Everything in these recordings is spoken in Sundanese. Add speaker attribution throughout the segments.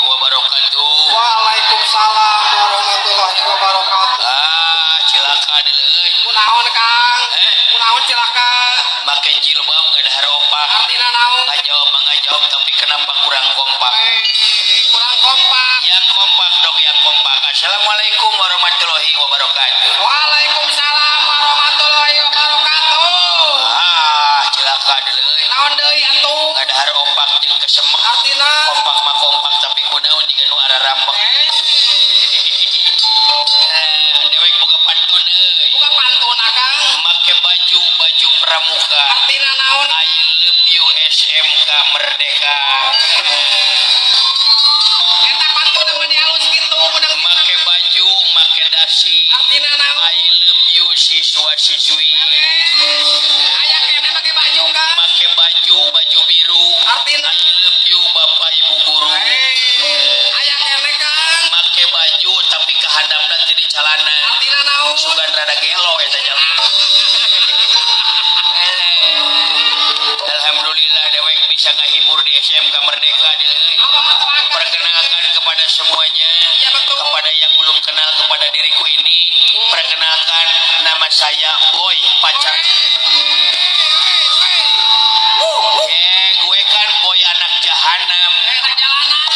Speaker 1: Wabarakatuh.
Speaker 2: Waalaikumsalam warahmatullahi wabarakatuh.
Speaker 1: Ah, cilaka deui.
Speaker 2: Kunaon, Kang?
Speaker 1: Eh?
Speaker 2: Kunaon cilaka?
Speaker 1: Make jilbab ngadahar opak.
Speaker 2: Artina naon?
Speaker 1: Ngajawab ngajawab, tapi kenapa kurang kompak?
Speaker 2: Eh, kurang kompak.
Speaker 1: Yang kompak dong, yang kompak. Assalamualaikum warahmatullahi wabarakatuh.
Speaker 2: Waalaikumsalam warahmatullahi wabarakatuh.
Speaker 1: Ah, cilaka deui.
Speaker 2: Naon deui atuh?
Speaker 1: Ngadahar opak jeung kesemek.
Speaker 2: Artina?
Speaker 1: Kompak mah kompak, tapi kunaon jiga nu ararambek.
Speaker 2: Eh,
Speaker 1: Eh, dewek boga pantun euy.
Speaker 2: Buka pantun, Akang.
Speaker 1: Make baju baju pramuka.
Speaker 2: Artina naon?
Speaker 1: I love you SMK Merdeka.
Speaker 2: Eta pantun mah dialus kitu menang.
Speaker 1: Make baju, make dasi.
Speaker 2: Artina naon?
Speaker 1: I love you siswa siswi.
Speaker 2: Aya keneh make baju, Kang.
Speaker 1: Make baju baju biru.
Speaker 2: Artina?
Speaker 1: I love you bapak ibu guru.
Speaker 2: Eh, aya keneh, Kang.
Speaker 1: Make baju tapi kehandapna teu di calana.
Speaker 2: Artina naon?
Speaker 1: Sugan rada gelo eta jalma. Eh, alhamdulillah dewek bisa ngahibur di SMK Merdeka deui.
Speaker 2: Apa mah Kang?
Speaker 1: Perkenalkan kepada semuanya,
Speaker 2: Iya, betul.
Speaker 1: Kepada yang belum kenal kepada diriku ini, perkenalkan, nama saya Boy, pacar. Eh, gue kan Boy anak jahanam.
Speaker 2: Anak jalanan,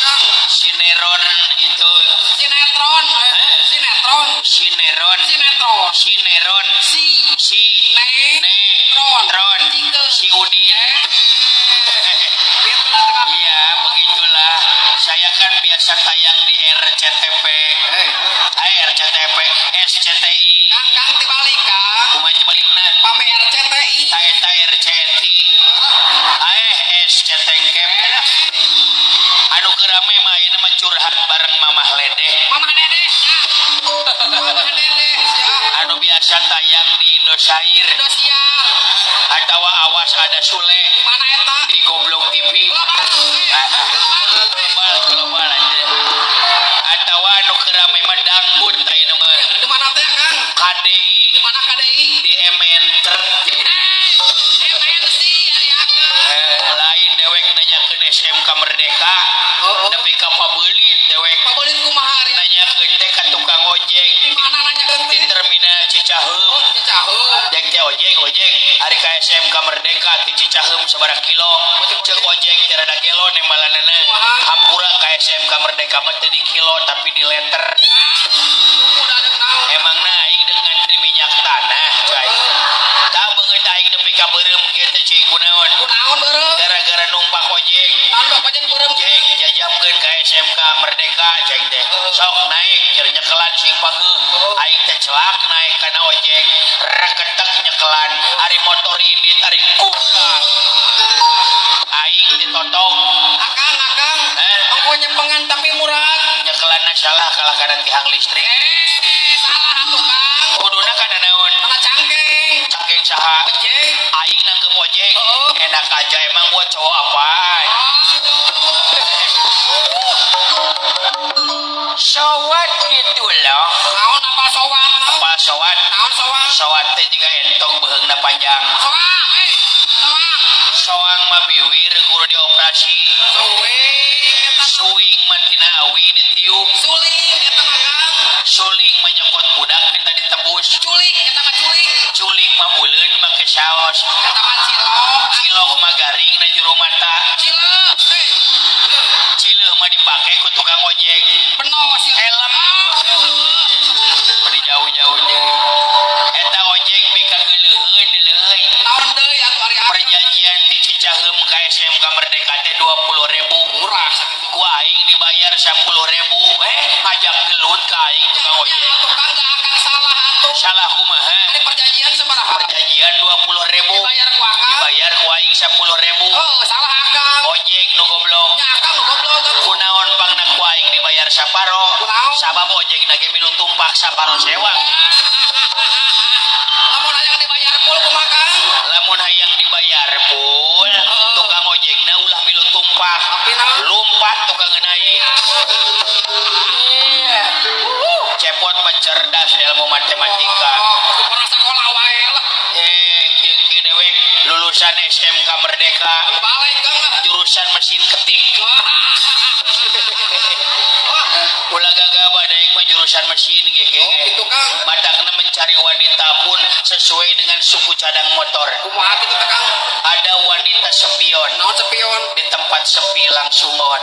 Speaker 2: Kang.
Speaker 1: Sineron itu.
Speaker 2: Sinetron,
Speaker 1: Eh?
Speaker 2: sinetron,
Speaker 1: Sineron.
Speaker 2: Sinetron,
Speaker 1: Sineron.
Speaker 2: Si,
Speaker 1: Si
Speaker 2: ne,
Speaker 1: ne
Speaker 2: tron,
Speaker 1: tron
Speaker 2: Jike.
Speaker 1: Si Udin.
Speaker 2: Gitu lah, Kang.
Speaker 1: Iya, begitulah. Saya kan biasa tayang di RCTP.
Speaker 2: Eh,
Speaker 1: Eh, RCTP, SCTI.
Speaker 2: Kang, Kang, dibalik, Kang.
Speaker 1: Kumaha dibalikna?
Speaker 2: Pame RCTI.
Speaker 1: Ta eta RCTI. Eh, SCTengkep. Anu keur rame mah ayeuna mah curhat bareng Mamah Ledeh.
Speaker 2: Mamah Dedeh, ah. Mamah Dedeh, ya.
Speaker 1: Anu biasa tayang di Indosiar.
Speaker 2: Indosiar.
Speaker 1: Atau Awas Ada Sule.
Speaker 2: Di mana eta?
Speaker 1: Di Goblok TV.
Speaker 2: Global, eh. Global.
Speaker 1: Global, global aja. Atau anu keur rame mah dangdut ayeuna mah.
Speaker 2: Di mana teh, Kang?
Speaker 1: KDI.
Speaker 2: Di mana KDI?
Speaker 1: Di MN.
Speaker 2: Eh, MNC ari Akang.
Speaker 1: Eh, lain, dewek nanyakeun SMK Merdeka.
Speaker 2: Oh.
Speaker 1: Nepi ka pabeulit dewek.
Speaker 2: Pabeulit kumaha ari?
Speaker 1: Nanyakeun teh ka tukang ojek.
Speaker 2: Di mana nanyakeun
Speaker 1: di
Speaker 2: teh?
Speaker 1: Terminal Cicaheum.
Speaker 2: Oh, Cicaheum.
Speaker 1: Jeng teh, "Ojek, ojek, ari ka SMK Merdeka ti Cicaheum sabaraha kilo?" Cek ojek teh rada gelo nembalanana.
Speaker 2: Kumaha?
Speaker 1: "Hampura, ka SMK Merdeka mah teu di kilo, tapi di liter."
Speaker 2: Udah ada naon?
Speaker 1: Emangna aing deuk ngantri minyak tanah, coy? Tah, beungeut aing nepi ka beureum kieu teh, cing, kunaon?
Speaker 2: Kunaon beureum?
Speaker 1: Gara-gara numpak ojek.
Speaker 2: Naon bak ojek beureum?
Speaker 1: "Jeng, jajabkeun ka SMK Merdeka," ceng teh. "Sok naik," cenah, "nyekelan sing pageuh." Aing teh celak naik kana ojek, reketek nyekelan, ari motor indit, ari kuka. Aing ditotong.
Speaker 2: Akang, Akang.
Speaker 1: Eh?
Speaker 2: Ongko nyempengan tapi murah.
Speaker 1: Nyekelanna salah, kalah kana tihang listrik.
Speaker 2: Eh, salah atuh, Kang.
Speaker 1: Kuduna kana naon?
Speaker 2: Kana cangkeng.
Speaker 1: Cangkeng saha?
Speaker 2: Ojek.
Speaker 1: Aing nangkep ojek.
Speaker 2: Heeh.
Speaker 1: Enak aja, emang buat cowok apaan?
Speaker 2: Aduh.
Speaker 1: Sowat gitu loh.
Speaker 2: Naon apa sowat? Naon?
Speaker 1: Apa sowat?
Speaker 2: Naon sowat?
Speaker 1: Sowat teh juga entong beheungna panjang.
Speaker 2: Soang, eh. Soang.
Speaker 1: Soang mah biwir kudu dioperasi.
Speaker 2: Suing eta mah.
Speaker 1: Suing mah tina awi ditiup.
Speaker 2: Suling eta mah, Kang.
Speaker 1: Suling mah nyokot budak minta ditebus.
Speaker 2: Culik eta mah, culik.
Speaker 1: Culik mah buleud make saos.
Speaker 2: Eta mah cilok.
Speaker 1: Cilok mah garing na juru mata.
Speaker 2: Cilek, eh.
Speaker 1: Cileuh mah dipake ku tukang ojek.
Speaker 2: Beno sih.
Speaker 1: Helm. Di jauh-jauh deui. Eta ojek pikageuleuheun deui.
Speaker 2: Naon deui atuh ari Akang?
Speaker 1: Perjanjian ti Cicaheum ka SMK Merdeka teh 20.000.
Speaker 2: Murah sakitu.
Speaker 1: Ku aing dibayar 10.000. Eh, ngajak gelut ka aing tukang
Speaker 2: Ya,
Speaker 1: ojek.
Speaker 2: atuh Kang, da Akang salah atuh.
Speaker 1: Salah kumaha?
Speaker 2: Ari perjanjian sabaraha?
Speaker 1: Perjanjian 20.000.
Speaker 2: Dibayar ku Akang.
Speaker 1: Dibayar ku aing 10.000.
Speaker 2: Oh, salah Akang.
Speaker 1: Ojek nu goblok.
Speaker 2: Nya Akang nu goblok atuh.
Speaker 1: Kunaon pangna ku aing dibayar saparo?
Speaker 2: Kunaon?
Speaker 1: Sabab ojek na ge milu tumpak saparo sewang.
Speaker 2: Lamun hayang dibayar full kumaha, Kang?
Speaker 1: Lamun hayang dibayar full, tukang ojekna ulah milu tumpak.
Speaker 2: Tapi naon?
Speaker 1: Lumpat tukang aing. Iya. Cepot mah cerdas ilmu matematika.
Speaker 2: Oh, kudu pernah sekolah wae lah.
Speaker 1: Eh, kieu kieu dewek lulusan SMK Merdeka,
Speaker 2: Anu balik, Kang lah.
Speaker 1: Jurusan mesin ketik.
Speaker 2: Wah.
Speaker 1: jurusan mesin ge.
Speaker 2: Oh, gitu, Kang.
Speaker 1: Matakna mencari wanita pun sesuai dengan suku cadang motor.
Speaker 2: Kumaha kitu teh, Kang?
Speaker 1: Ada wanita spion.
Speaker 2: Naon spion?
Speaker 1: Di tempat sepi langsung on.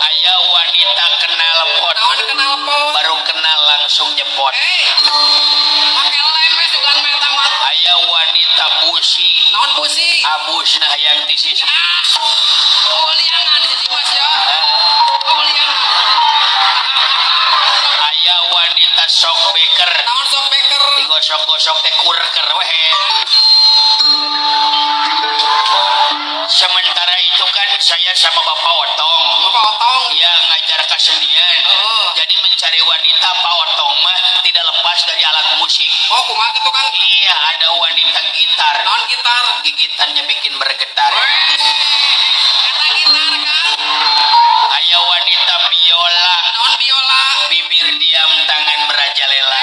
Speaker 1: Aya wanita kenal pot.
Speaker 2: Naon kenal pot?
Speaker 1: Baru kenal langsung nyepot.
Speaker 2: Hey, make lem we sugan meta mah.
Speaker 1: Aya wanita busi.
Speaker 2: Naon busi?
Speaker 1: Abusna hayang ti sisi.
Speaker 2: Oh, liangan di sisi Mas ya. Oh, liangan.
Speaker 1: Aya wanita sok beker.
Speaker 2: Naon sok beker?
Speaker 1: Digosok-gosok teh kurker weh. Sementara itu kan saya sama Bapak Otong.
Speaker 2: Bapak Otong.
Speaker 1: Iya, ngajar kesenian. Jadi mencari wanita Pak Otong mah tidak lepas dari alat musik.
Speaker 2: Oh, kumaha kitu, Kang?
Speaker 1: Iya, ada wanita gitar.
Speaker 2: Naon gitar?
Speaker 1: Gigitannya bikin bergetar.
Speaker 2: Eta gitar, Kang.
Speaker 1: Aya wanita biola.
Speaker 2: Naon biola?
Speaker 1: Bibir diam, tangan merajalela.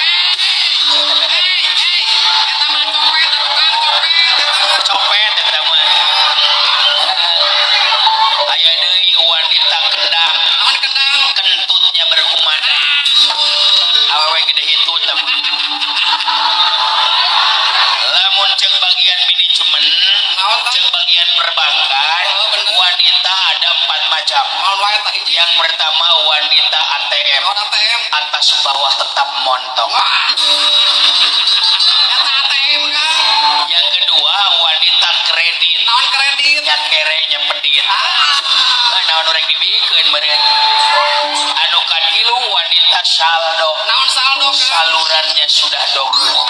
Speaker 2: Hei, hei, eta mah copet atuh, Kang, copet eta mah.
Speaker 1: Copet eta mah. Aya deui wanita kendang.
Speaker 2: Naon kendang?
Speaker 1: Kentutnya berkumandang. Awewe gede hitut teh mah. Lamun cek bagian manajemen,
Speaker 2: Naon tah?
Speaker 1: cek bagian perbankan,
Speaker 2: Oh, bener.
Speaker 1: wanita ada 4 macam.
Speaker 2: Naon wae tah hiji?
Speaker 1: Yang pertama wanita ATM.
Speaker 2: Naon ATM?
Speaker 1: Atas bawah tetap montong.
Speaker 2: Wah. Eta ATM, Kang.
Speaker 1: Yang kedua wanita kredit.
Speaker 2: Naon kredit?
Speaker 1: Nya kerenya pedit.
Speaker 2: Ah.
Speaker 1: Naon rek dibikeun meureun. Anu katilu wanita saldo.
Speaker 2: Naon saldo, Kang?
Speaker 1: Salurannya sudah dobel.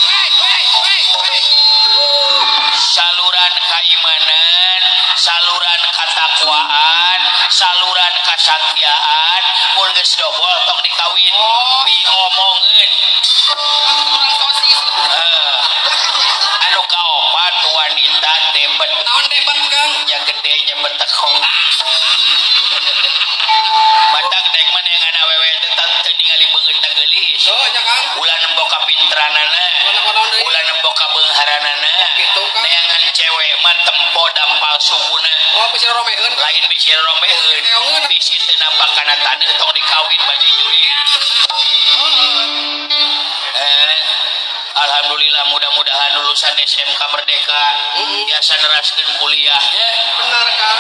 Speaker 2: Wey, wey, wey, wey.
Speaker 1: Saluran keimanan, saluran ketakwaan, saluran kesatiaan, mun geus dobol tong dikawin,
Speaker 2: Oh.
Speaker 1: diomongeun.
Speaker 2: Saluran sosis.
Speaker 1: Anu kaopat wanita debet.
Speaker 2: Naon debet, Kang?
Speaker 1: Nya gede nya betekong. Batak dek mana yang awewe teh teu ningali beungeut teh geulis.
Speaker 2: Oh, nya, Kang.
Speaker 1: Ulah nempo kapinteranana.
Speaker 2: Ulah nempo naon deui?
Speaker 1: Ulah nempo kabeungharanana.
Speaker 2: Gitu, Kang.
Speaker 1: Neangan cewek mah tempo dampal sukuna.
Speaker 2: Oh, bisi romeheun.
Speaker 1: Lain bisi romeheun.
Speaker 2: Keongeun.
Speaker 1: Bisi teu nampak kana taneuh tong dikawin bade juri. Alhamdulillah mudah-mudahan lulusan SMK Merdeka biasa neraskeun kuliahnya.
Speaker 2: Benar, Kang.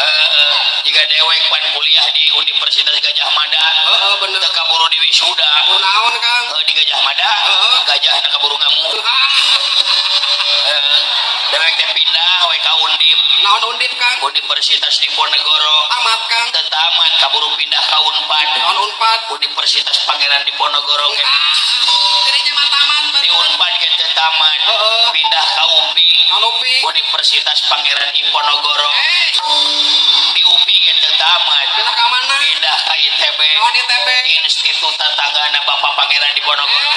Speaker 1: Jika dewek pan kuliah di Universitas Gajah Mada.
Speaker 2: Heeh, bener.
Speaker 1: Teu kaburu di wisuda.
Speaker 2: Kaburu naon, Kang?
Speaker 1: Di Gajah Mada.
Speaker 2: Heeh.
Speaker 1: Gajahna kaburu ngamuk. Dewek teh pindah we ka Undip.
Speaker 2: Naon Undip, Kang?
Speaker 1: Universitas Diponegoro.
Speaker 2: Tamat, Kang.
Speaker 1: Teu tamat kaburu pindah ka Unpad.
Speaker 2: Naon Unpad?
Speaker 1: Universitas Pangeran Diponegoro ke.
Speaker 2: Dirinya mah tamat,
Speaker 1: Di Unpad ge teu tamat.
Speaker 2: Heeh.
Speaker 1: Pindah ka UPI.
Speaker 2: Naon UPI?
Speaker 1: Universitas Pangeran Diponegoro.
Speaker 2: Hey.
Speaker 1: Di UPI ge teu tamat.
Speaker 2: Pindah ka mana?
Speaker 1: Pindah ka ITB.
Speaker 2: Naon ITB?
Speaker 1: Institut Tetanggana Bapak Pangeran Diponegoro.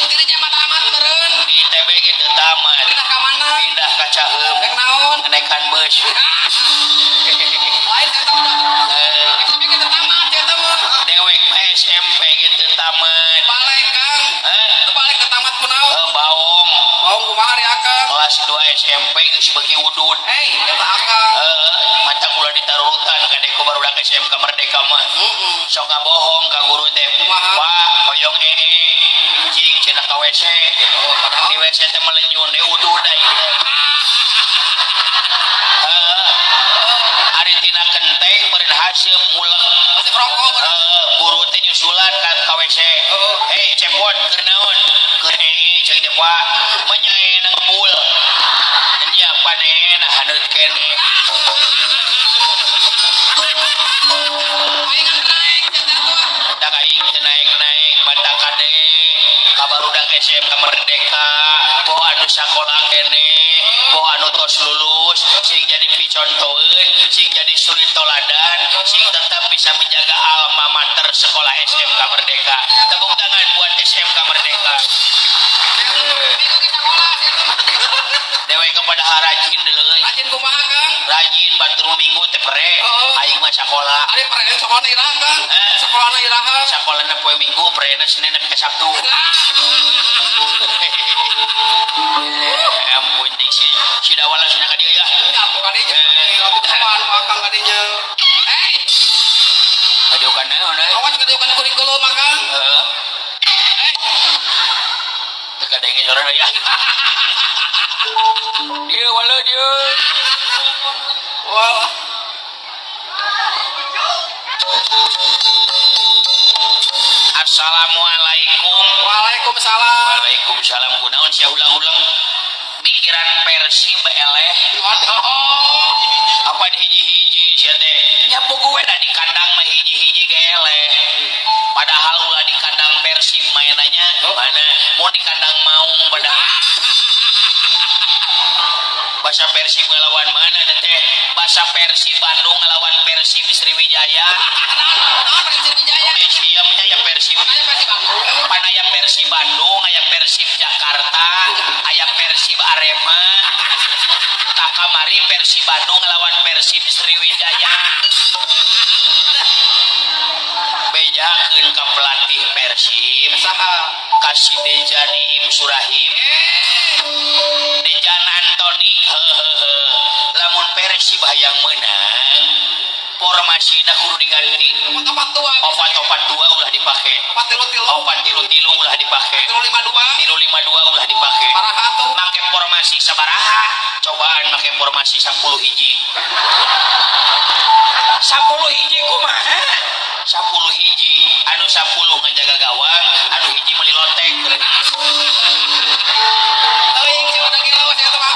Speaker 2: Dirinya mah tamat meureun.
Speaker 1: Di ITB ge teu tamat.
Speaker 2: Pindah ka mana?
Speaker 1: Pindah ka Caheum.
Speaker 2: Rek naon?
Speaker 1: Ngenekan beus.
Speaker 2: Lain eta mah. SMP ge teu tamat eta mah.
Speaker 1: Dewek mah SMP ge teu tamat.
Speaker 2: Balik, Kang.
Speaker 1: Hah?
Speaker 2: Teu balik teu tamat kunaon?
Speaker 1: Baong.
Speaker 2: Baong kumaha ari Akang?
Speaker 1: Kelas 2 SMP geus beuki udud.
Speaker 2: Hei, eta Akang.
Speaker 1: Heeh, mata kula ditarurutan kade ku barudak SMK Merdeka mah.
Speaker 2: Heeh.
Speaker 1: Sok ngabohong ka guru teh.
Speaker 2: Kumaha?
Speaker 1: Pak, hoyong ee. Cik cenah ka WC.
Speaker 2: Oh, padahal
Speaker 1: Di WC teh melenyun deui udud aing teh. Heeh. Ari tina kenteng beureun haseup mulek.
Speaker 2: Masih rokok beureun.
Speaker 1: Heeh, guru teh nyusulan ka WC.
Speaker 2: Heeh.
Speaker 1: Hei, cepot keur naon? Keur ee cek teh, Pak. Menya ee na ngebul. Nya pan ee na haneut keneh.
Speaker 2: Aing kan naik eta tuh.
Speaker 1: Tak aing teh naik-naik batak kade ka barudak SMK Merdeka, poho anu sakola keneh, poho anu tos lulus, sing jadi picontoeun, sing jadi suri toladan, sing tetap bisa menjaga alma mater sekolah SMK Merdeka. Tepuk tangan buat SMK Merdeka.
Speaker 2: Minggu ke sekolah sia teh mah.
Speaker 1: Dewek kepada rajin deuleuy.
Speaker 2: Rajin kumaha, Kang?
Speaker 1: Rajin batur minggu teh pere.
Speaker 2: Heeh.
Speaker 1: Aing mah sakola.
Speaker 2: Ari pere sekolahna iraha, Kang?
Speaker 1: Hah?
Speaker 2: Sekolahna iraha?
Speaker 1: Sakolana poe Minggu, perena Senin nepi ka Sabtu. Ampun ding si si dawala sina ka dieu ya.
Speaker 2: Nya atuh kadinya. Atuh kapan akang kadinya.
Speaker 1: Kadenge sorana ya. Dia wala dia.
Speaker 2: Wah.
Speaker 1: Assalamualaikum.
Speaker 2: Waalaikumsalam.
Speaker 1: Waalaikumsalam. Kunaon sia ulang-ulang mikiran Persib eleh.
Speaker 2: Waduh.
Speaker 1: Apa di hiji-hiji sia teh? Nya puguh we da di kandang mah hiji-hiji ge eleh. Padahal ulah di kandang Persib mainannya mana? Mau di kandang Maung padahal. Bahasa Persib ngelawan mana teh? Bahasa Persib Bandung ngelawan Persib Sriwijaya.
Speaker 2: Naon Persib Sriwijaya?
Speaker 1: Sia punya ya Persib.
Speaker 2: Makanya Persib Bandung.
Speaker 1: Pan aya Persib Bandung, aya Persib Jakarta, aya Persib Arema. Tak kamari Persib Bandung ngelawan Persib Sriwijaya. Bejakeun ka pelatih Persib.
Speaker 2: Saha?
Speaker 1: Ka si Dejani Im Surahim. Dejan Antonik hehehe. Lamun Persib hayang menang, formasina kudu diganti.
Speaker 2: Opat dua.
Speaker 1: Opat-opat dua ulah dipake.
Speaker 2: Opat tilu-tilu.
Speaker 1: Opat tilu-tilu ulah dipake.
Speaker 2: 352.
Speaker 1: 352 ulah dipake.
Speaker 2: Paraha tuh.
Speaker 1: Make formasi sabaraha? Cobaan make formasi 10 hiji. 10 hiji kumaha? 10 hiji, anu 10 ngajaga gawang, anu hiji meuli lotek.
Speaker 2: Teuing sia rada gelo sia teh mah.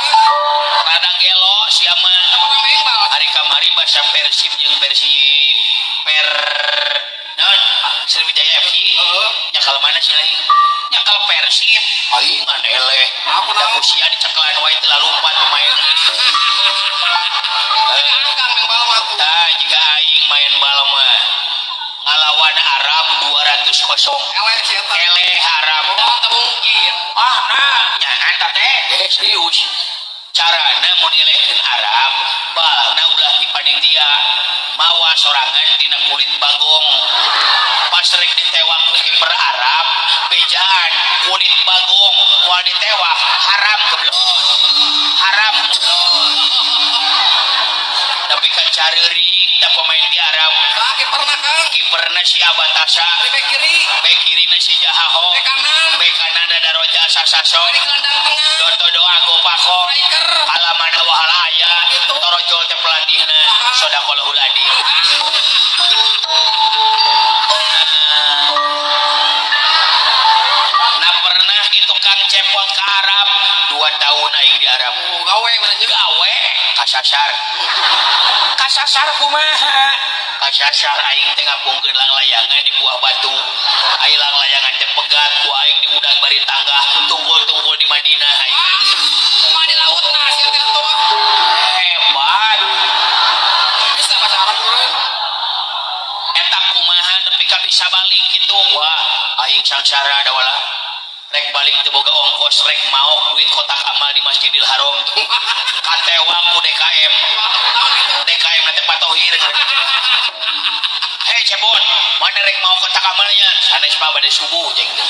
Speaker 1: Rada gelo sia mah.
Speaker 2: Teu pernah main bal.
Speaker 1: Hari kamari bahasa Persib jeung Persib Per naon? Sriwijaya FC.
Speaker 2: Heeh.
Speaker 1: Nyakal mana sih lain? Nyakal Persib. Aing ngan eleh.
Speaker 2: Apa
Speaker 1: Da
Speaker 2: naon?
Speaker 1: ku sia dicekelan wae teu lalumpat pemain.
Speaker 2: Teu angkang main bal mah tuh.
Speaker 1: Tah jiga aing main bal mah. Ngalawan Arab 200-0.
Speaker 2: Eleh sia teh.
Speaker 1: Eleh Arab.
Speaker 2: Oh, teu mungkin.
Speaker 1: Ah, nah, nyahan tah teh. Serius. Carana mun ngelehkeun Arab, balna ulah ti panitia. Mawa sorangan tina kulit bagong. Pas rek ditewak ku kiper Arab, bejaan kulit bagong moal ditewak, haram geblok. Haram geblok. Tapi kan careurik tah pemain di Arab.
Speaker 2: Tah kiperna Kang.
Speaker 1: Kiperna si Abatasa,
Speaker 2: Dari bek kiri,
Speaker 1: bek kirina si Jahaho,
Speaker 2: bek kanan,
Speaker 1: bek kanan ada Roja Sasaso,
Speaker 2: dari gelandang tengah,
Speaker 1: Doto doa gopako,
Speaker 2: striker.
Speaker 1: alamana wahala aya,
Speaker 2: Gitu.
Speaker 1: torojol teh pelatihna, sodaqallahul adzim. Nah pernah gitu Kang Cepot ke Arab, 2 tahun aing di Arab.
Speaker 2: Oh, gawe mana juga.
Speaker 1: Gawe kasasar. Kasasar kumaha? Kasasar aing teh ngapungkeun langlayangan di buah batu. Aing langlayangan teh pegat ku aing diudag bari tangga, tunggul-tunggul di Madinah aing.
Speaker 2: Kumaha di laut nah sia teh atuh.
Speaker 1: Hebat.
Speaker 2: Bisa bahasa Arab urang.
Speaker 1: Eta kumaha nepi ka bisa balik kitu. Wah, aing sangsara da wala. Rek balik teu boga ongkos, rek maok duit kotak amal di Masjidil Haram. Katewa ku DKM.
Speaker 2: Naon gitu.
Speaker 1: DKM na teh Patohir. Hei Cepot, mana rek mau kotak amalnya? Sanes pa bade subuh jeung teh.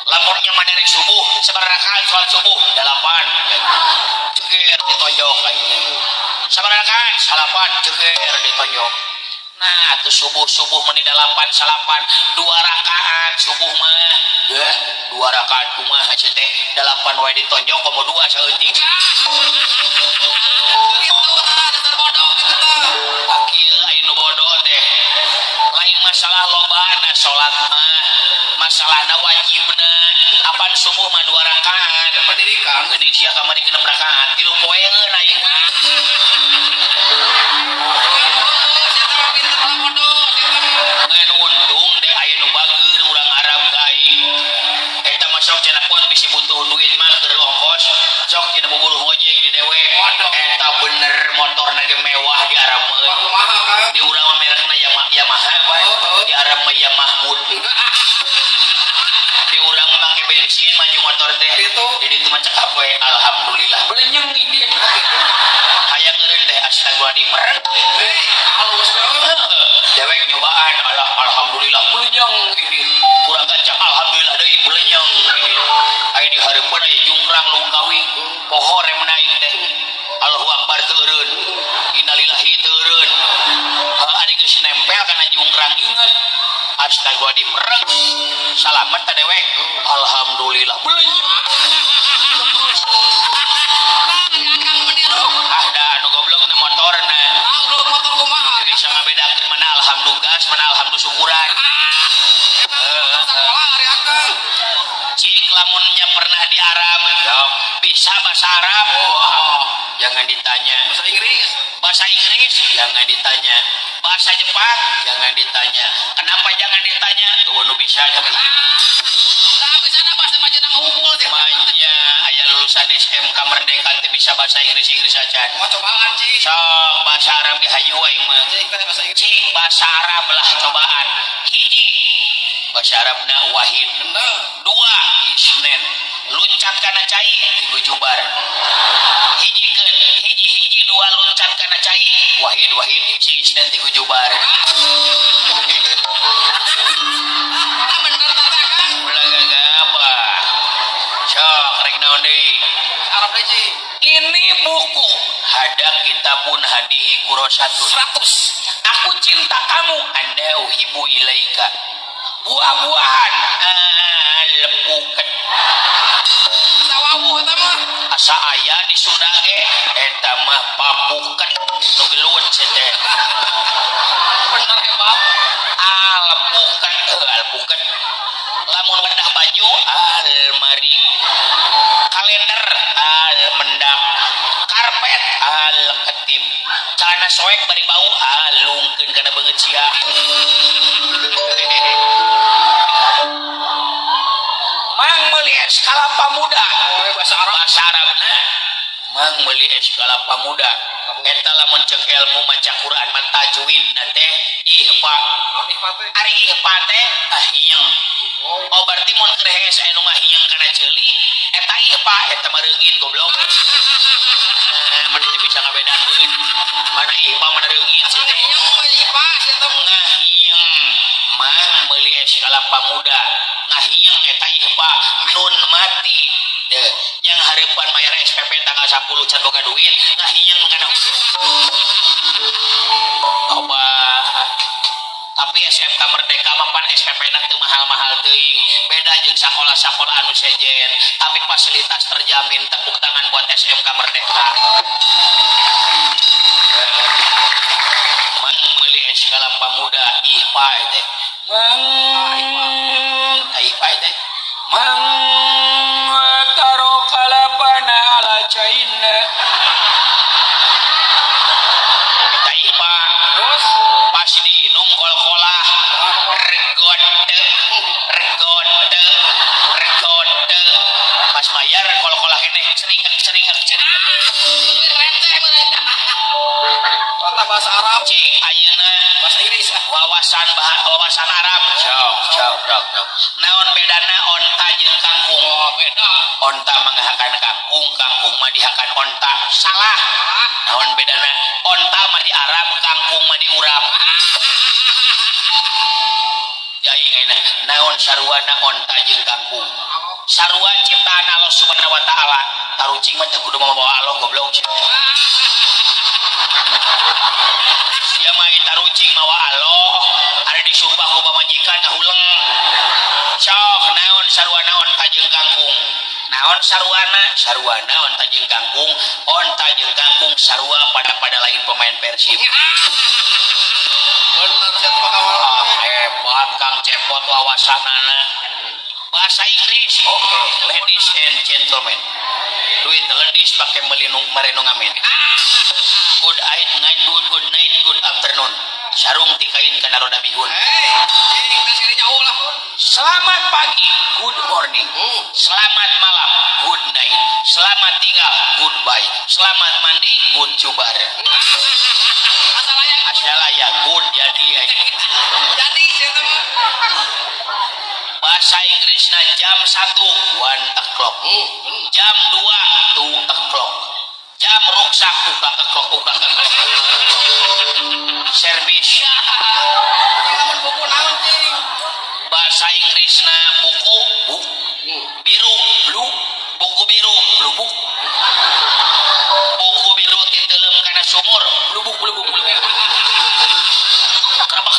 Speaker 1: Lamunnya mana rek subuh, sabaraha rakaat salat subuh? 8. Ceger ditonjok aing teh. Sabaraha rakaat? 8. Ceger ditonjok. Nah, atuh subuh-subuh meni 8 salapan, 2 rakaat subuh mah. 2 rakaat kumaha cenah teh? 8 wae ditonjok komo 2 saeutik.
Speaker 2: Gitu tah, dasar bodoh gitu tah.
Speaker 1: Kieu aya nu bodoh teh. Lain masalah lobana salat mah, masalahna wajibna. Apan subuh mah 2 rakaat.
Speaker 2: Pendidikan.
Speaker 1: Geuning sia kamari 6 rakaat, 3 poeun aing mah. Ngan untung deh aya nu bager urang Arab ka aing. Eta mah sok cenah pot bisi butuh duit mah keur ongkos, sok cenah buburuh ngojek di dewek. Eta bener motorna ge mewah di Arab mah.
Speaker 2: Kumaha Kang?
Speaker 1: Di urang mah merekna Yamaha bae. Di Arab mah Yamahmud. Di urang mah make bensin maju motor teh.
Speaker 2: Gitu.
Speaker 1: Di ditu mah cekap we alhamdulillah. Belenyeng ini. Hayang eureun teh astagfirullahaladzim mereng.
Speaker 2: Hei, halus banget.
Speaker 1: Dewek nyobaan alah alhamdulillah belenyeng ini. Kurang gancang alhamdulillah deui belenyeng ini. Aya di hareupeun aya jungkrang lungkawi. Poho remna aing teh. Allahu akbar teu eureun. Innalillahi teu eureun. Heuh ari geus nempel kana jungkrang inget. Astagfirullahaladzim mereng. Salamet ta dewek. Alhamdulillah belenyeng. Cik lamunnya pernah di Arab, sok bisa bahasa Arab. Wah, jangan ditanya.
Speaker 2: Bahasa Inggris.
Speaker 1: Bahasa Inggris jangan ditanya. Bahasa Jepang jangan ditanya. Kenapa jangan ditanya? Tuh nu bisa tapi
Speaker 2: Tapi sana bahasa Majenang unggul sih.
Speaker 1: Manya aya lulusan SMK Merdeka teu bisa bahasa Inggris Inggris aja.
Speaker 2: Mau cobaan, Cik.
Speaker 1: Sok bahasa Arab ge hayu aing mah.
Speaker 2: Cik, teh bahasa Inggris.
Speaker 1: Cik bahasa Arab lah cobaan. Hiji bahasa Arabna wahid.
Speaker 2: Bener.
Speaker 1: Dua isnen. Luncat kana cai tigu jubar. Hijikeun hiji hiji dua luncat kana cai wahid wahid si isnen tigu jubar.
Speaker 2: Ah, bener tata Kang.
Speaker 1: Ulah gagabah. Sok rek naon deui?
Speaker 2: Arab deh, Cik.
Speaker 1: Ini buku hada kitabun hadihi kurosatun.
Speaker 2: 100.
Speaker 1: Aku cinta kamu, anda uhibu ilaika. Buah-buahan, alpukat.
Speaker 2: Sawawuh eta mah.
Speaker 1: Asa aya di Sunda ge eta mah papuket nu gelut sia teh.
Speaker 2: Bener hebat.
Speaker 1: Alpukat, heuh alpukat. Lamun wadah baju almari. Kalender almendak. Karpet alketip. Celana soek bari bau alungkeun kana beungeut sia. Mang meuli es kalapa muda.
Speaker 2: Oh, bahasa Arab.
Speaker 1: Bahasa Arabna mang meuli es kalapa muda. Eta lamun ceuk ilmu maca Quran mah tajwidna teh ihfa.
Speaker 2: Naon ihfa teh?
Speaker 1: Ari ihfa teh kahiyeng.
Speaker 2: Oh.
Speaker 1: Oh berarti mun keur hees aya nu ngahiyeng kana ceuli eta ihfa eta mah reungit goblok. Nah, mun teu bisa ngabedakeun mana ihfa mana reungit sih teh.
Speaker 2: Yang ihfa sih eta mah.
Speaker 1: Ngahiyeng mang meuli es kalapa muda ngahiyeng eta ihfa nun mati. Deh, yang harapan bayar SPP tanggal 10 can boga duit ngahiyeng kana loba. Tapi SMK Merdeka mah pan SPP na teu mahal-mahal teuing, beda jeung sakola-sakola anu sejen, tapi fasilitas terjamin. Tepuk tangan buat SMK Merdeka. Mang meuli es kalapa muda ihfa teh. Mang ihfa teh. Mang taro kalapana ala caina. Eta ihfa.
Speaker 2: Terus
Speaker 1: Pas diinum kol-kolah regot teu, regot teu, regot teu. Pas mayar kol-kolah keneh ceringek ceringek ceringek.
Speaker 2: Receh mereka. Kata bahasa Arab,
Speaker 1: Cik ayeuna
Speaker 2: bahasa Inggris.
Speaker 1: Wawasan wawasan Arab. Sok sok sok sok. Naon bedana onta jeung kangkung?
Speaker 2: Oh, beda.
Speaker 1: Onta manghakan kangkung, kangkung mah dihakan onta. Salah. Naon bedana? Onta mah di Arab, kangkung mah di urap. Ya aing ayeuna naon saruana onta jeung kangkung? Sarua ciptaan Allah Subhanahu wa taala. Tarucing mah teu kudu mawa Allah goblok. Sia mah tarucing mawa Allah, ari disumpah ku pamajikan ngahuleng. Sok naon saruana onta jeung kangkung? Naon saruana? Saruana onta jeung kangkung, onta jeung kangkung sarua pada lain pemain Persib.
Speaker 2: Bener sih eta mah kawan.
Speaker 1: Ah, hebat Kang Cepot wawasanana. Bahasa Inggris, oke, ladies and gentlemen. Duit ladies pakai melinung merenung amin. Good night, night, good, good night, good afternoon. Sarung tikain kana roda bihun.
Speaker 2: Hei, cing tas kirinya ulah.
Speaker 1: Selamat pagi, good morning. Selamat malam, good night. Selamat tinggal, goodbye. Selamat mandi, good cubar.
Speaker 2: Asal aya
Speaker 1: Asal aya good jadi.
Speaker 2: Jadi sih eta mah.
Speaker 1: Bahasa Inggrisna jam 1, 1 o'clock. Jam 2, 2 o'clock. Jam ruksak, uklak o'clock, uklak o'clock. Servis.
Speaker 2: Cing lamun buku naon cing?
Speaker 1: Bahasa Inggrisna buku, book. Biru, blue. Buku biru, blue book. Buku biru titelem kana sumur, blubuk blubuk blubuk. Kerebek.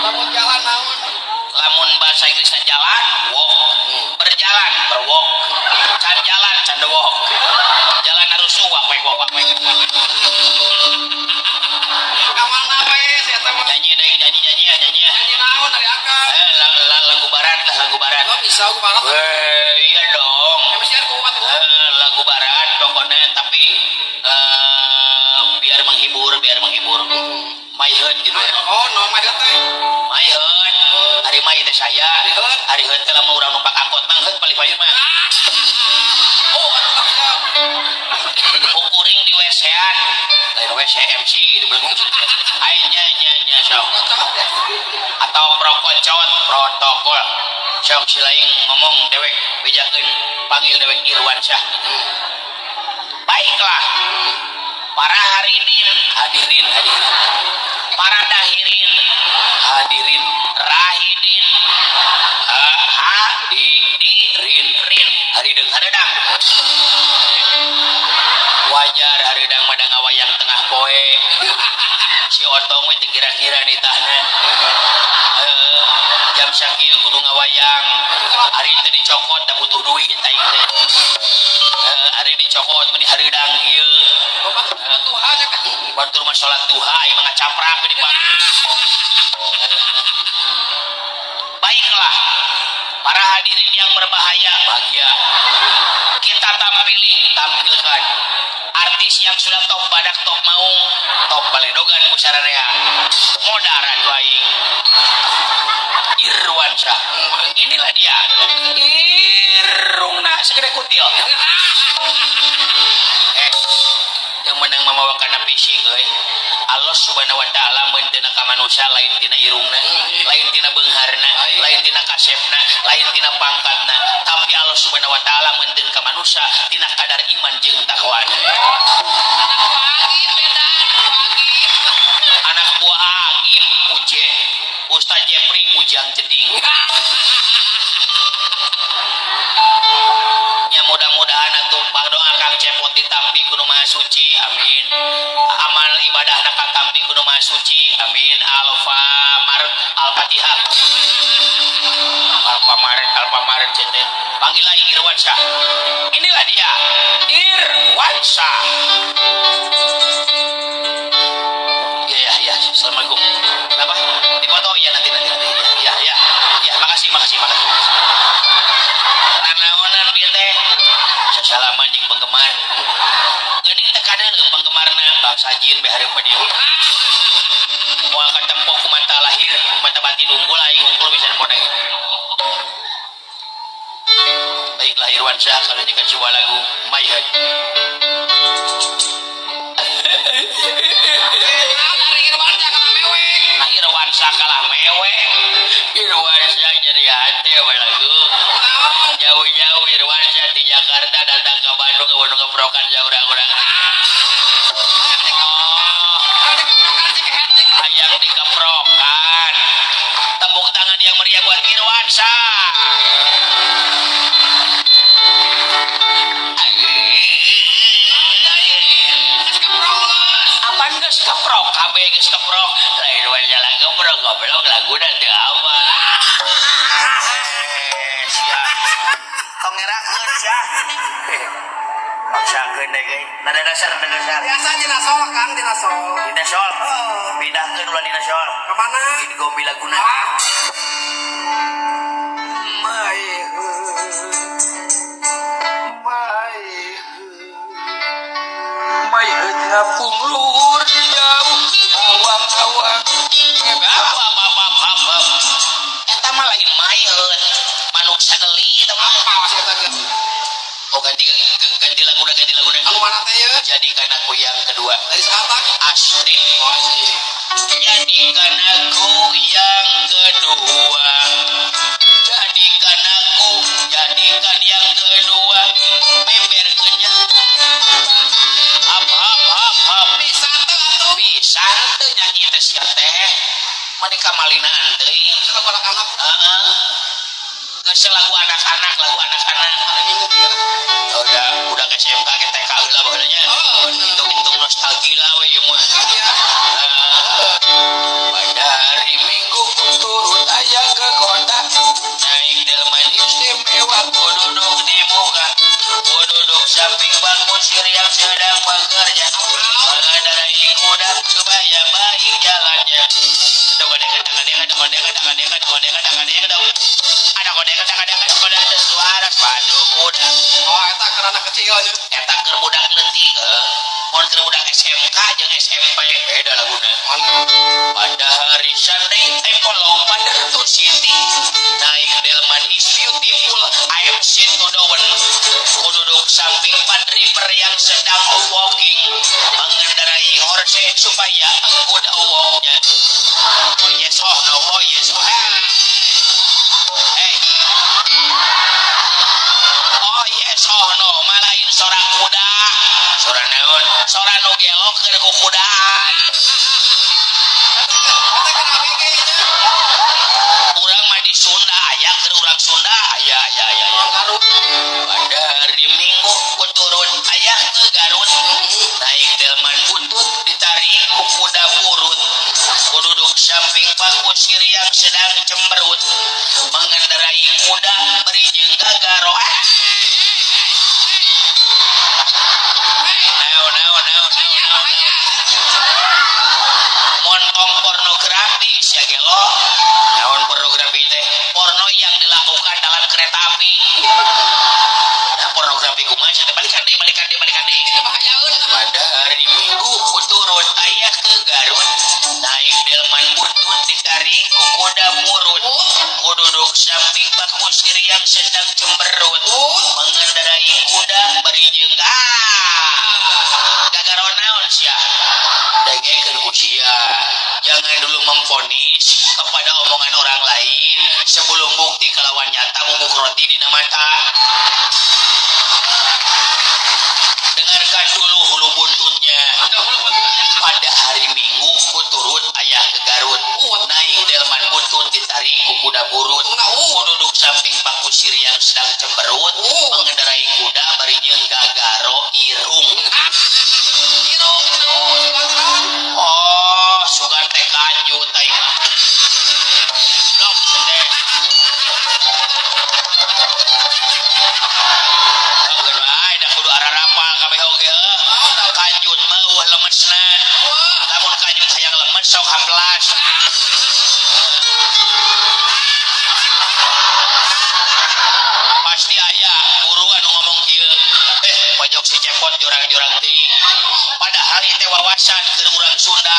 Speaker 2: Lamun jalan naon?
Speaker 1: Lamun bahasa Inggrisna jalan, walk. Berjalan, berwalk. Can jalan, can walk. Jalan arusuh, wak wek wak wak wek.
Speaker 2: Ka mana we si eta mah?
Speaker 1: Nyanyi deh, nyanyi nyanyi ya, nyanyi ya.
Speaker 2: Nyanyi naon dari akang?
Speaker 1: Eh, lagu barat lah, lagu barat.
Speaker 2: Oh, bisa aku barat.
Speaker 1: Iya dong.
Speaker 2: MC-an ku atuh.
Speaker 1: Lagu barat pokoknya, tapi biar menghibur, biar menghibur. My Heart gitu ya.
Speaker 2: Oh, no, My Heart teh.
Speaker 1: My Heart. Ari my teh saya.
Speaker 2: Ari heut.
Speaker 1: Ari heut teh lamun urang numpak angkot mah heut paling payun mah.
Speaker 2: Oh, atuh lah.
Speaker 1: Kuring di WC-an. Lain WC MC gitu belum. Ayo nya nya nya sok. Atau prokocot protokol. Sok si lain ngomong dewek bejakeun panggil dewek Irwansyah. Baiklah. Para hadirin, hadirin, hadirin. Para dahirin, hadirin, rahidin, hadirin, rin, harideng, haredang. Wajar hareudang mah da ngawayang tengah poe. Si Otong we teu kira-kira nitahna. Heeh, jam sakieu kudu ngawayang. Ari teu dicokot da butuh duit aing teh. Heeh, ari dicokot meni hareudang kieu.
Speaker 2: Bapak tuh Tuhan ya kan.
Speaker 1: Batur mah salat duha aing mah ngacaprak di pagi. Baiklah, para hadirin yang berbahaya, bahagia. Kita tampilkan artis yang sudah top badak, top maung, top baledogan ku sararea. Modar atuh aing. Irwansyah. Inilah dia. Irungna segede kutil. Teu meunang mamawa kana fisik euy. Allah Subhanahu wa taala meunteuna ka manusia lain tina irungna, lain tina beungharna, lain tina kasepna, lain tina pangkatna, tapi Allah Subhanahu wa taala meunteun ka manusia tina kadar iman jeung takwana.
Speaker 2: Anak buah Agim beda, anak buah Agim.
Speaker 1: Anak buah Agim Uje, Ustaz Jepri Ujang Jeding. Ya mudah-mudahan atuh doa Kang Cepot ditampi ku Nu Maha Suci, amin. Amal ibadahna katampi ku Nu Maha Suci, amin. Alfamart Al-Fatihah. Alfamart Alfamart cete. Panggil aing Irwansyah. Inilah dia Irwansyah. Ya ya ya, assalamualaikum. Kenapa? Dipoto ya nanti nanti nanti. Ya ya ya, makasih makasih makasih. Nanaonan bieu teh? Sasalaman jeung penggemar. Geuning teh kadeuleu penggemarna bangsa jin be hareupeun ieu. Moal katempo ku mata lahir, ku mata batin unggul aing unggul bisa nempo deui. Baiklah Irwansyah kalau nyanyikan sebuah lagu My Heart.
Speaker 2: Naon ari Irwansyah kalah mewek.
Speaker 1: Nah Irwansyah kalah mewek. Irwansyah jadi hati apa lagu.
Speaker 2: Naon?
Speaker 1: Jauh-jauh Irwansyah di Jakarta datang ke Bandung ke Bandung keprokan jauh urang-urang. Oh,
Speaker 2: Hayang dikeprokan si kehetik.
Speaker 1: hayang dikeprokan. Tepuk tangan yang meriah buat Irwansyah.
Speaker 2: Geus keprok geus.
Speaker 1: Apaan geus keprok? Kabeh geus keprok. Lain Irwansyah lagu keprok goblok laguna teu apa. Sia. Tong ngerakeun sia. Maksakeun deh euy. Nada dasar, nada dasar.
Speaker 2: Biasa dina sol Kang, dina sol.
Speaker 1: Dina sol.
Speaker 2: Heeh.
Speaker 1: Pindahkeun ulah dina sol.
Speaker 2: Kemana?
Speaker 1: Di Gombi Laguna.
Speaker 2: Ah,
Speaker 3: My heart, my heart, my heart ngapung luhur di jauh awang-awang.
Speaker 1: Apa apa apa apa apa. Eta mah lain mayat. Manuk sageli eta mah.
Speaker 2: apa sih eta geus?
Speaker 1: Oh ganti ganti laguna, ganti laguna.
Speaker 2: Anu mana teh ieu?
Speaker 1: Jadikan aku yang kedua.
Speaker 2: Dari saha?
Speaker 1: Astrid.
Speaker 2: Oh anjing.
Speaker 1: Jadikan aku yang kedua. Jadikan aku, jadikan yang kedua. Member kenyang. Hap hap hap hap.
Speaker 2: Bisa teu atuh.
Speaker 1: Bisa teu nyanyi teh sia teh. Mani kamalinaan teuing.
Speaker 2: Lagu anak-anak.
Speaker 1: Heeh. Geus lagu anak-anak, lagu anak-anak.
Speaker 2: Hari Minggu kieu lah.
Speaker 1: Oh, udah ke SMK ke TK heula baheula nya.
Speaker 2: Oh, bener.
Speaker 1: Hitung-hitung nostalgia we ieu mah.
Speaker 2: Iya.
Speaker 1: Heeh.
Speaker 3: Pada hari Minggu ku turut ayah ke kota.
Speaker 1: Naik delman
Speaker 3: Istimewa
Speaker 1: ku duduk di muka, ku duduk samping bang musir yang sedang bekerja mengendarai kuda supaya baik jalannya.
Speaker 2: Keur anak kecil nya.
Speaker 1: Eta keur budak leutik heuh. Mun keur budak SMK jeung SMP beda laguna. Pada hari Sunday I follow father to city. Naik delman is beautiful, I am sit to the one. Ku duduk samping pak driver yang sedang walking, mengendarai horse supaya good walknya. Oh yes, oh no, oh yes, oh hey. Hey. Oh yes, oh no, malain sora kuda. Sora naon? Sora nu gelo keur kukudaan.
Speaker 2: Eta keur ABG nya.
Speaker 1: Urang mah di Sunda aya keur urang Sunda aya aya aya aya.
Speaker 2: Garut.
Speaker 1: Pada hari Minggu ku turun ayah ke Garut. Naik delman butut ditarik ku kuda burut. Ku duduk samping Pak Kusir yang sedang cemberut, mengendarai kuda beri jeung gagaro. Ah. Naon naon naon naon naon. Montong pornografi sia gelo. Naon pornografi teh? Porno yang dilakukan dalam kereta api. Nah, pornografi kumaha sia teh? Balikan deui, balikan deui, balikan deui.
Speaker 2: Bahayaeun.
Speaker 1: Pada hari Minggu ku turun ayah ke Garut. Naik delman butut ditarik ku kuda burut. Ku duduk samping Pak Kusir yang sedang cemberut, mengendarai kuda bari jeung ah. Gagaro naon sia? Dengekeun ku sia. Jangan dulu memvonis kepada omongan orang lain sebelum bukti kelawan nyata bubuk roti dina mata. Dengarkan dulu hulu buntutnya. Pada hari Minggu ku turut ayah ke Garut. Naik delman butut ditarik ku kuda burut. Ku duduk samping Pak Kusir yang sedang cemberut, mengendarai kuda bari jeung gagaro irung.
Speaker 2: Irung sugan terang.
Speaker 1: Oh, sugan teh kanjut aing mah. Blok teh. Keun wae da kudu ararapal kabeh oge heuh. Kanjut mah eueuh lemesna. Lamun kanjut hayang lemes sok hamplas. Pasti aya guru anu ngomong kieu. Pojok si cepot jorang-jorang teuing. Padahal ieu teh wawasan keur urang Sunda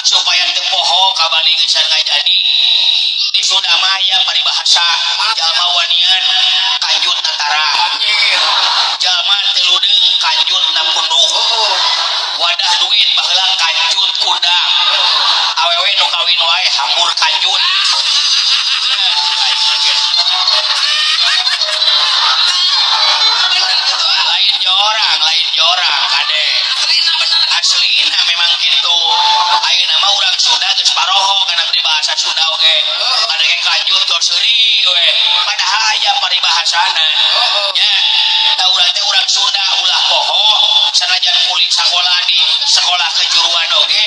Speaker 1: supaya teu poho kabali geus ngajadi. Di Sunda mah aya paribahasa jalma wanian kanjut na tara. Jalma teu ludeung kanjut na punduk. Wadah duit baheula kanjut kudang. Awewe nu kawin wae hambur kanjut.
Speaker 2: Bener gitu ah.
Speaker 1: Lain jorang kade.
Speaker 2: Aslina bener.
Speaker 1: Aslina memang gitu. Ayeuna mah urang Sunda geus paroho kana peribahasa Sunda oge. Kadenge kanjut tos seuri we. Padahal aya paribahasana. Nya, da urang teh urang Sunda ulah poho sanajan kulit sakola di sekolah kejuruan oge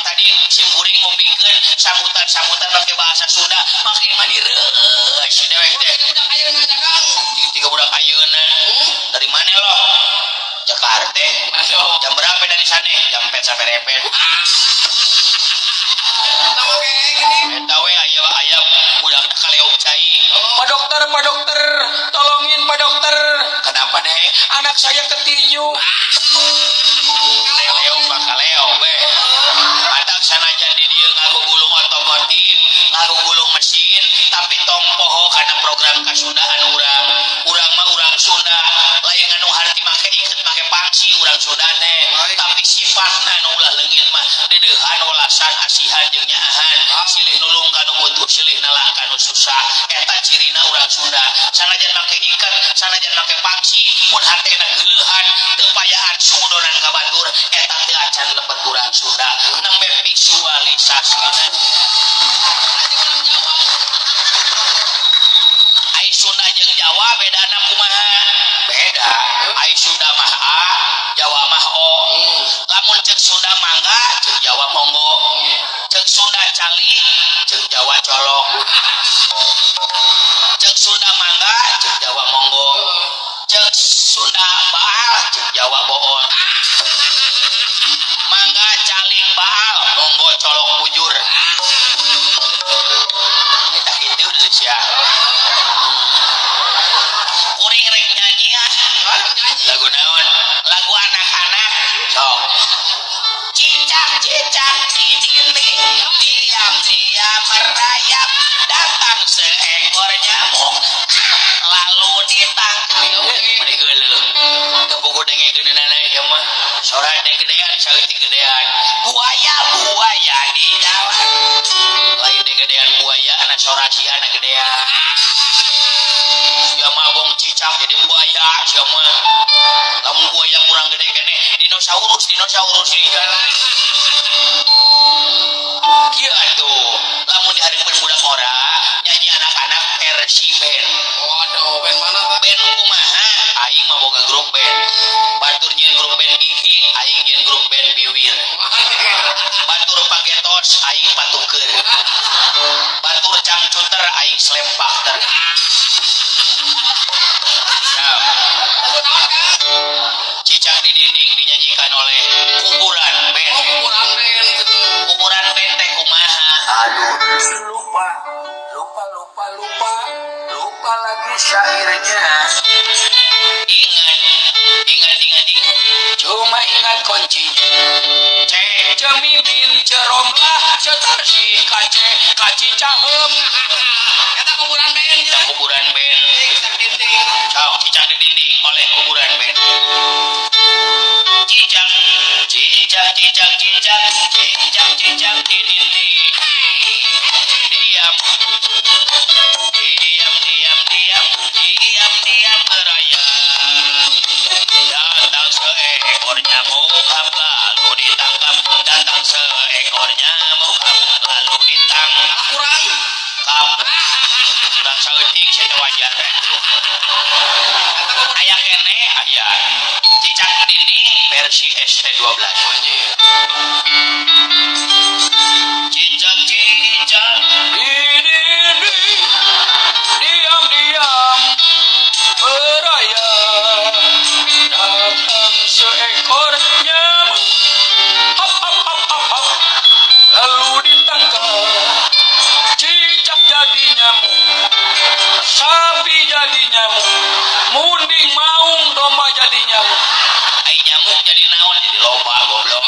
Speaker 1: tadi sim kuring ngupingkeun sambutan-sambutan make bahasa Sunda makin mani reueus si dewek teh.
Speaker 2: Budak ayeuna nya Kang.
Speaker 1: Tiga budak ayeuna. Dari mana lo? Jakarta.
Speaker 2: Aduh.
Speaker 1: Jam berapa dari sana? Jam 4 sampai repet.
Speaker 2: Nama kayak gini.
Speaker 1: Eta we aya aya budak kaleok cai.
Speaker 3: Pak dokter, Pak dokter, tolongin Pak dokter.
Speaker 1: Kenapa deh?
Speaker 3: Anak saya ketinyu.
Speaker 1: Kaleo mah kaleo we. Matak sanajan di dieu ngagugulung otomotif, ngagugulung mesin, tapi tong poho kana program kasundaan urang. Urang mah urang Sunda, lain nganu harti make iket make pangsi urang Sunda teh, tapi sifatna nu ulah leungit mah deudeuhan welasan asihan jeung nyaahan, silih nulung kanu butuh, silih nalang kanu susah. Eta cirina urang Sunda. Sanajan make iket, sanajan make pangsi, mun hatena geuleuhan, teu payaan suudonan ka batur, eta teu acan lebet urang Sunda. Nembe visualisasina. Ai Sunda jeung Jawa bedana kumaha? Beda. Ai Sunda mah A, Jawa mah O. Lamun ceuk Sunda mangga, ceuk Jawa monggo. Ceuk Sunda cali, ceuk Jawa colok. Ceuk Sunda mangga, ceuk Jawa monggo. Ceuk Sunda baal, ceuk Jawa bool. Mangga calik baal, monggo colok bujur. Ini tak gitu deh sia. Saeutik gedean buaya buaya di jalan lain deh gedean buaya anak sorasiana gedean sia mabong cicak jadi buaya sia mah lamun buaya kurang gede keneh dinosaurus dinosaurus di jalan kieu atuh lamun dihareupeun budak ngora nyanyi anak-anak versi band.
Speaker 2: Waduh, band mana tah?
Speaker 1: Band kumaha? Aing mah boga grup band. Batur nyieun grup band Gigi, aing nyieun grup band Biwir. Batur pagetos, aing patuker. Batur cangcuter, aing selempakter. Siap.
Speaker 2: Lagu naon, Kang?
Speaker 1: Cicak di dinding dinyanyikan oleh Kuburan Band.
Speaker 2: Oh, Kuburan Band gitu.
Speaker 1: Kuburan Band teh kumaha?
Speaker 3: Aduh, lupa, lupa, lupa, lupa, lupa lagi syairnya.
Speaker 1: Ingat, ingat, ingat, ingat.
Speaker 3: Cuma ingat kuncinya.
Speaker 1: C.
Speaker 3: Cemimin, ceromlah, cetarsi, kace, kaci cahem.
Speaker 2: Eta Kuburan Band
Speaker 1: Kita
Speaker 2: ya.
Speaker 1: Kuburan Band.
Speaker 2: Cicak dinding.
Speaker 1: Sok, Cicak di Dinding oleh Kuburan Band. Cicak, cicak, cicak, cicak, cicak, cicak di dinding. Diam, diam, diam, diam, diam, diam merayap. Datang seekor nyamuk, hap, lalu ditangkap. Datang seekor nyamuk, hap, lalu ditangkap.
Speaker 2: Kurang.
Speaker 1: Kurang saeutik saya wajar atuh.
Speaker 2: Eta kuburan.
Speaker 1: Aya keneh aya. Cicak di Dinding versi ST12.
Speaker 2: Anjir.
Speaker 1: Cicak cicak
Speaker 3: Di dinding, diam-diam berayap. Datang seekor nyamuk, hap hap hap hap hap, lalu ditangkap. Cicak jadi nyamuk, sapi jadi nyamuk, munding maung domba jadi nyamuk.
Speaker 1: Ai nyamuk jadi naon? Jadi loba goblok.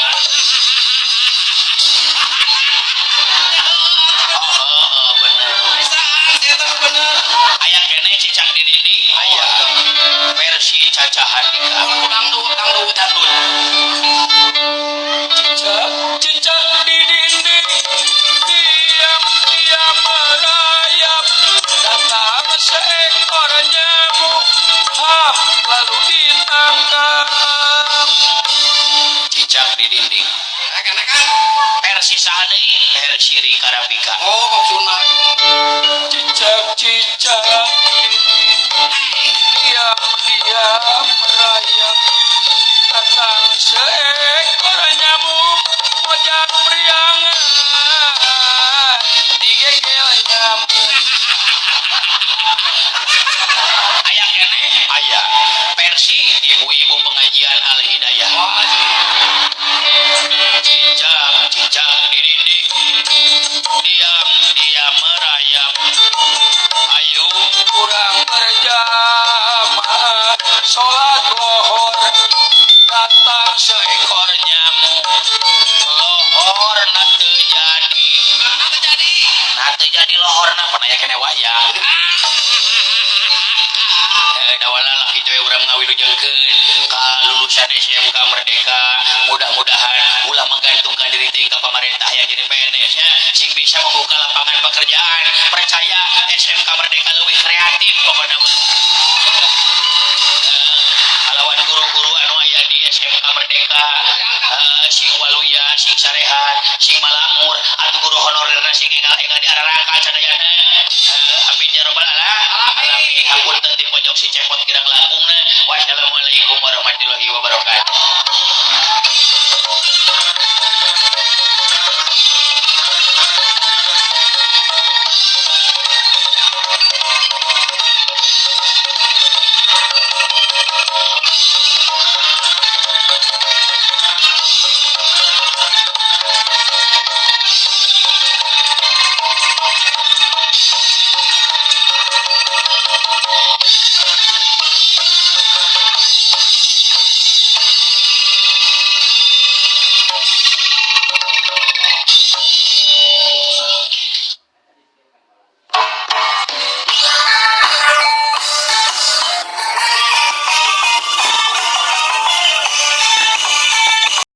Speaker 1: Oh, oh, bener.
Speaker 2: Bisaan, eta mah bener.
Speaker 1: Aya keneh Cicak di Dinding aya versi Caca Handika.
Speaker 2: Lagu dangdut, dangdut.
Speaker 1: Dangdut.
Speaker 3: Cicak, cicak di dinding, diam, diam merayap. Datang seekor nyamuk, hap, lalu ditangkap.
Speaker 1: Cicak di Dinding
Speaker 2: Aya keneh, Kang.
Speaker 1: Versi saha deui? Versi Rika Rafika.
Speaker 2: Oh, maksudna.
Speaker 3: Cicak, cicak di dinding, diam, diam merayap. Datang seekor nyamuk, mojang priangan, digegel nyamuk.
Speaker 1: Aya keneh aya versi ibu-ibu pengajian Al Hidayah.
Speaker 2: Oh, anjir.
Speaker 1: Cicak cicak di dinding, diam diam merayap. Ayo.
Speaker 3: Kurang berjamaah sholat lohor, datang
Speaker 1: Seekor nyamuk, lohorna teu jadi.
Speaker 2: Nah, terjadi.
Speaker 1: Nah, teu jadi lohorna pan aya keneh wayang. Eh, dawala laki coy urang ngawilujengkeun ka lulusan SMK Merdeka. Mudah-mudahan ulah menggantungkan diri teh ka pamarentah yang jadi PNS nya, sing bisa membuka lapangan pekerjaan. Percaya, SMK Merdeka lebih kreatif pokoknya mah. Eh, kalawan guru-guru anu aya di SMK Merdeka, eh, sing waluya, sing sarehat, sing malamur atuh guru honorerna sing enggal-enggal diararangka sadayana. Eh, amin ya robbal alamin. Hapunten ti pojok si cepot kirang.